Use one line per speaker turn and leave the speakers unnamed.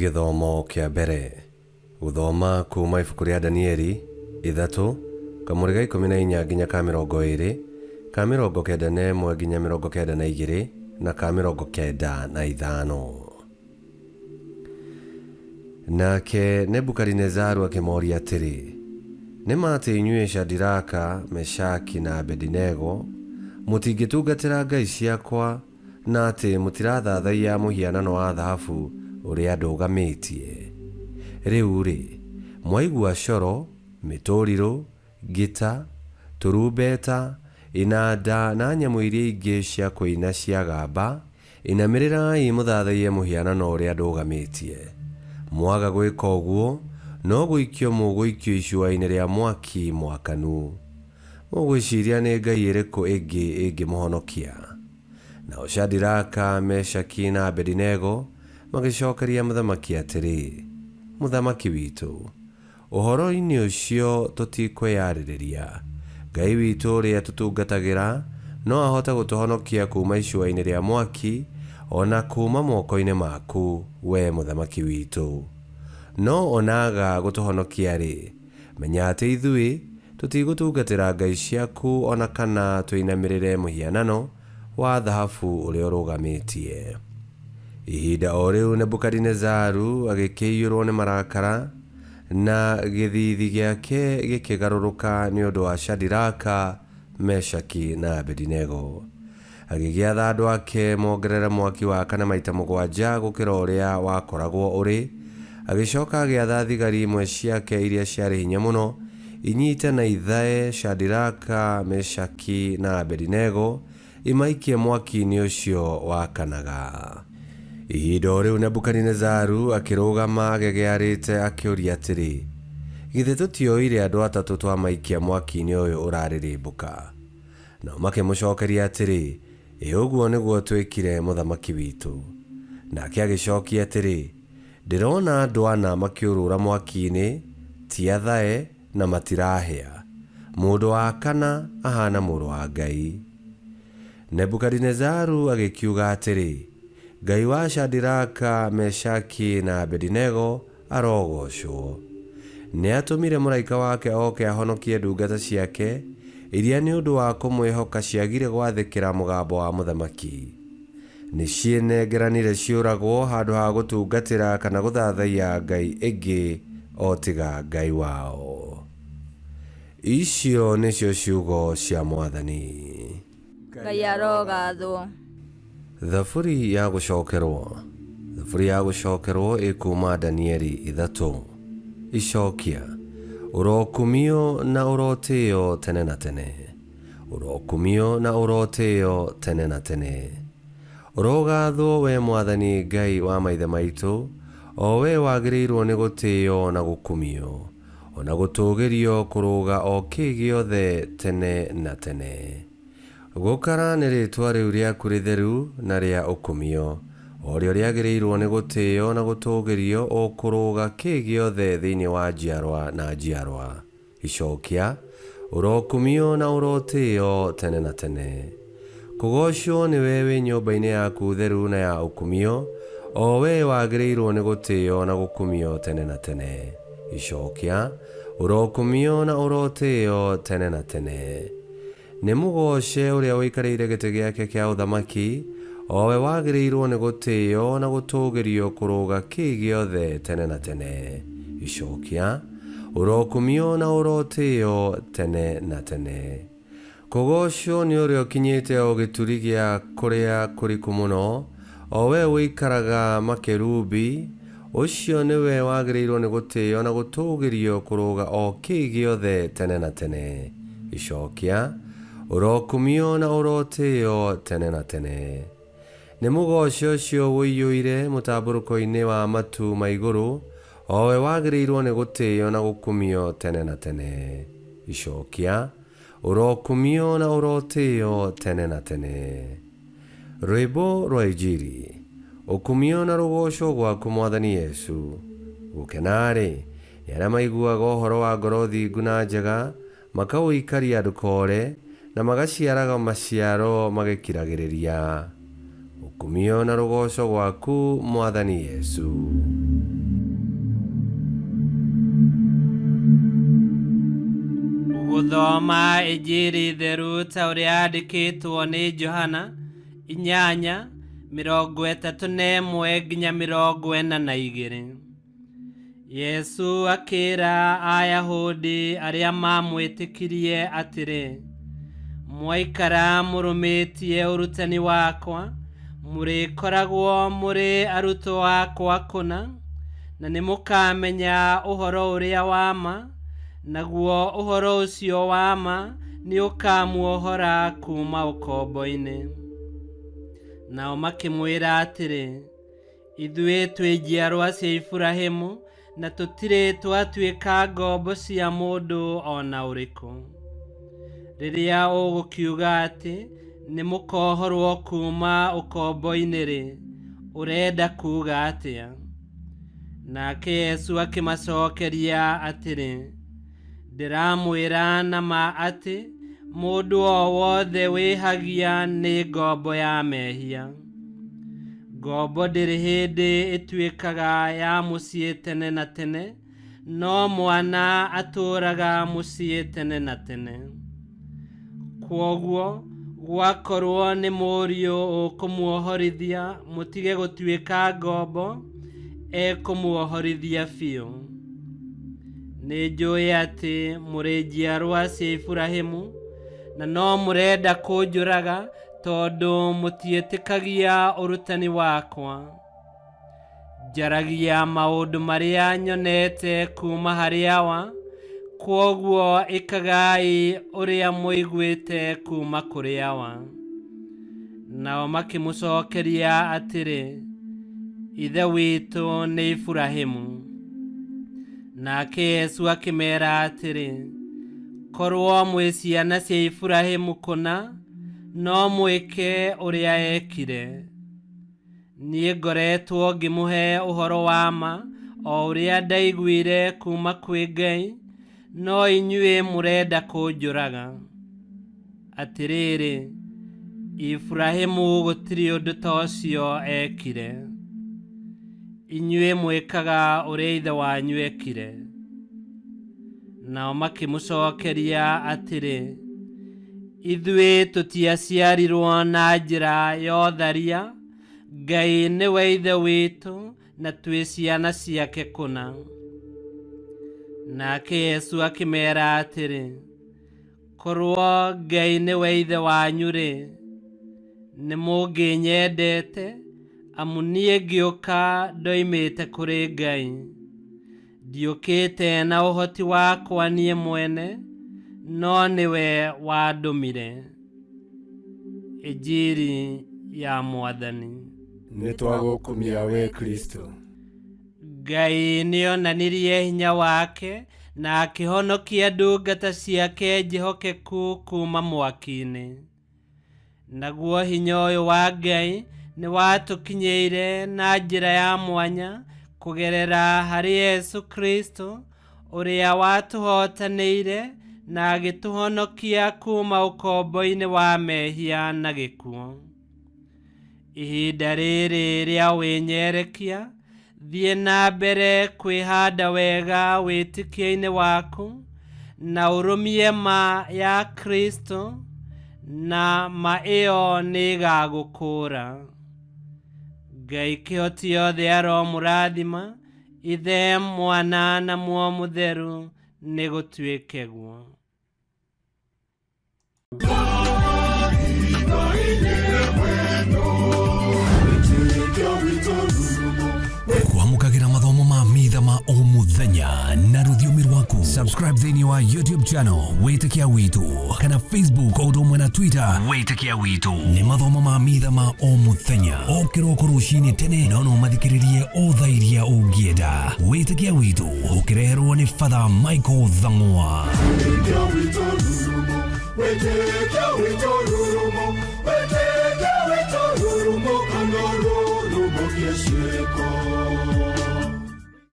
Gĩthomo kĩa mbere. Gũthoma kuuma ibuku rĩa Danieli, ithatũ, kamũrĩ ga 14 nginya ka 20, ka 91 nginya 92, na ka 95. Nake Nebukadinezaru akĩmoria atĩrĩ, Nĩ ma atĩ inyuĩ Shadiraka, Meshaki, na Abedinego mũtingĩtungatĩra ngai ciakwa na atĩ mũtirathathaiya mũhianano wa thahabu ũrĩa ndũgamĩtie? Rĩu-rĩ, mwaigua coro, mĩtũrirũ, ngita, tũrumbeta, inanda, na nyamũ iria ingĩ cia kũina ciagamba, Inamĩrĩrai mũthathaiye mũhianano ũrĩa ndũgamĩtie. Mwaga gwĩka ũguo, no gũikio mũgũikio icua-inĩ rĩa mwaki mwakanu. Mũgwĩciria nĩ ngai ĩrĩkũ ĩngĩ ĩngĩmũhonokia? Nao Shadiraka, Meshaki, na Abedinego magĩcokeria mũthamaki atĩrĩ, Mũthamaki witũ, Ũhoro-inĩ ũcio tũtikwĩyarĩrĩria. Ngai witũ ũrĩa tũtungatagĩra no ahote gũtũhonokia kuuma icua-inĩ rĩa mwaki, o na kuuma moko-inĩ maku, wee mũthamaki witũ. No o na aga gũtũhonokia-rĩ, menya atĩ ithuĩ tũtigũtungatĩra ngai ciaku o na kana tũinamĩrĩre mũhianano wa thahabu ũrĩa ũrũgamĩtie. Ihinda o rĩu Nebukadinezaru agĩkĩiyũrũo nĩ marakara, na gĩthiithi gĩake gĩkĩgarũrũka nĩ ũndũ wa Shadiraka, Meshaki, na Abedinego. Agĩgĩatha andũ ake mongerere mwaki wakane maita mũgwanja gũkĩra ũrĩa wakoragwo ũrĩ. Agĩcoka agĩatha thigari imwe ciake iria ciarĩ hinya mũno inyite na ithae Shadiraka, Meshaki, na Abedinego, imaikie mwaki-inĩ ũcio wakanaga. Ihinda o rĩu Nebukadinezaru akĩrũgama agegearĩte akĩũria atĩrĩ, Githĩ tũtioire andũ atatũ twamaikia mwaki-inĩ ũyũ ũrarĩrĩmbũka? Nao makĩmũcokeria atĩrĩ, Ĩ ũguo nĩguo twĩkire, mũthamaki witũ. Nake agĩcokia atĩrĩ, Ndĩrona andũ ana makĩũrũra mwaki-inĩ, ti athae, na matirahĩa. Mũndũ wa kana ahaana mũrũ wa ngai. Nebukadinezaru agĩkiuga atĩrĩ, Ngai wa Shadiraka, Meshaki, na Abedinego arogoocwo. Nĩatũmire mũraika wake oke ahonokie ndungata ciake, iria nĩ ũndũ wa kũmwĩhoka ciagire gwathĩkĩra mũgambo wa mũthamaki. Nĩciĩnengeranire ciũragwo handũ ha gũtungatĩra kana gũthathaiya ngai ĩngĩ o tiga Ngai wao. Icio nĩcio ciugo cia Mwathani.
Ngai arogathwo.
Thaburi ya gũcokerwo. Thaburi ya gũcokerwo ĩkuuma Danieli ithatũ. Icokia. Ũrokumio na ũrotĩo tene na tene. Ũrokumio na ũrotĩĩo tene na tene. Ũrogaathwo wee Mwathani Ngai wa maithe maitũ, o wee wagĩrĩirwo nĩ gũtĩĩo na gũkumio, o na gũtũũgĩrio kũrũũga o kĩ gĩothe tene na tene. Gũkara nĩ rĩĩtwa rĩu rĩaku rĩtheru na rĩa ũkumio, o rĩo rĩagĩrĩirwo nĩ gũtĩĩo na gũtũũgĩrio o kũrũũga kĩ gĩothe thĩinĩ wa njiarwa na njiarwa. Icokia, Ũrokumio na ũrotĩo tene na tene. Kũgoocwo nĩwe wĩ nyũmba-inĩ yaku theru na ya ũkumio, o wee wagĩrĩirwo nĩ gũtĩo na gũkumio tene na tene. Icokia, Ũrokumio na ũrotĩo tene na tene. Nĩ mũgooce ũrĩa ũikarĩire gĩtĩ gĩake kĩa ũthamaki, o we wagĩrĩirũo nĩ gũtĩo na gũtũũgĩrio kũrũga kĩĩ gĩothe tene na tene. Icokia, Ũrokumio na ũrotĩo tene na tene. Kũgoocwo nĩ ũrĩa ũkinyĩte o gĩturi gĩa kũrĩa kũriku mũno, o we ũikaraga makerubi, ũcio nĩwe wagĩrĩirũo nĩ gũtĩo na gũtũũgĩrio kũrũga o kĩĩ gĩothe tene na tene. Icokia, Ũrokumio na ũrotĩo tene na tene. Nĩ mũgooce ũcio ũiyũire mũtambũrũko-inĩ wa matu ma igũrũ, o we wagĩrĩirũo nĩ gũtĩo na gũkumio tene na tene. Icokia, Ũrokumio na ũrotĩo tene na tene. Rwĩmbo rwa Injiri. Ũkumio na rũgoco gwaku Mwathani Yesu. Gũkena-rĩ, nĩ arĩa maiguaga ũhoro wa ngoro thingu na njega, makaũikaria ndũkoore, na magaciaraga maciaro magĩkiragĩrĩria. Ũkumio na rũgoco gwaku Mwathani Yesu.
Tũgũthoma Injiri theru ta ũrĩa yandĩkĩtwo nĩ Johana 8:31 nginya 42. Yesu akĩra Ayahudi arĩa mamwĩtĩkirie atĩrĩ, mwaikara mũrũmĩtie ũrutani wakwa, mũrĩkoragwo mũrĩ arutwo akwa kũna, na nĩmũkamenya ũhoro ũrĩa wa ma, naguo ũhoro ũcio wa ma nĩũkamuohora kuma ũkombo-inĩ. Nao makĩmwĩra atĩrĩ, ithuĩ twĩ njiarwa cia Iburahĩmu na tũtirĩ twatuĩka ngombo cia mũndũ o na ũrĩkũ. Rĩrĩa ũgũkiuga atĩ nĩmũkohorwo kuma ũkombo-inĩ-rĩ, ũrenda kuuga atĩa? Nake Yesu akĩmacokeria atĩrĩ, ndĩramwĩra na ma atĩ mũndũ o wothe wĩhagia nĩ ngombo ya mehia. Ngombo ndĩrĩ hĩndĩ ĩtuĩkaga ya mũciĩ tene na tene, no mwana atũũraga mũciĩ tene na tene. Kwoguo gwakorwo nĩ mũriũ ũkũmuohorithia mũtige gũtuĩka ngombo, ekũmuohorithia biũ. Nĩnjũĩ atĩ mũrĩ njiarwa cia Iburahĩmu, na no mũrenda kũnjũraga tondũ mũtiĩtĩkagia ũrutani wakwa. Njaragia maũndũ marĩa nyonete kuma harĩ Awa, kwoguo ĩkagai ũrĩa mũiguĩte kuma kũrĩ Awa. Nao makĩmũcokeria atĩrĩ, Ithe witũ nĩ Iburahĩmu. Nake Yesu akĩmera atĩrĩ, korwo mwĩ ciana cia Iburahĩmu kũna, no mwĩke ũrĩa ekire. Niĩ ngoretwo ngĩmũhe ũhoro wa ma o ũrĩa ndaiguire kuma kwĩ Ngai, no inyuĩ mũrenda kũnjũraga. Atĩrĩrĩ, Iburahĩmu gũtirĩ ũndũ ta ũcio ekire. Inyuĩ mwĩkaga ũrĩa ithe wanyu ekire. Nao makĩmũcokeria atĩrĩ, ithuĩ tũtiaciarirwo na njĩra ya ũtharia, Ngai nĩwe ithe witũ na twĩ ciana ciake kũna. Nake Yesu akĩmera atĩrĩ, korwo Ngai nĩwe ithe wanyu-rĩ, nĩmũngĩnyendete, amu niĩ ngĩũka ndoimĩte kũrĩ Ngai. Ndiũkĩte na ũhoti wakwa niĩ mwene, no nĩwe wandũmire. Injiri ya Mwathani.
Nĩtwagũkumia we Kristo.
Ngai nĩonanirie hinya wake na akĩhonokia ndungata ciake njĩhokeku kuma mwaki-inĩ. Naguo hinya ũyũ wa Ngai nĩwatũkinyĩire na njĩra ya mwanya kũgerera harĩ Yesu Kristo, ũrĩa watũhotanĩire na agĩtũhonokia kuma ũkombo-inĩ wa mehia na gĩkuũ. Ihinda rĩrĩ rĩa wĩnyerekia, thiĩ na mbere kwĩhanda wega wĩtĩkio-inĩ waku na ũrũmie ma ya Kristo, na ma ĩyo nĩĩgagũkũũra. Ngai kĩhoti yothe aromũrathima, Ithe, Mwana na Muoyo Mũtheru, nĩgũtuĩke guo.
Kwamũkagĩra mathomo ma mitha ma o mũthenya na rũthiomi rwaku. Subscribe thĩinĩ wa YouTube channel Wĩtĩkia Witũ kana Facebook o ũndũ ũmwe na Twitter Wĩtĩkia Witũ. Nĩ mathomo ma mitha ma o mũthenya o kĩroko rũcinĩ tene, no no mathikĩrĩrie o thaa iria ũngĩenda. Wĩtĩkia Witũ ũkĩreherwo nĩ Father Michael Thang'wa.
Wĩtĩkia witũ rurumo, wĩtĩkia witũ rurumo, wĩtĩkia witũ rurumo, kana rurumo kĩciĩko.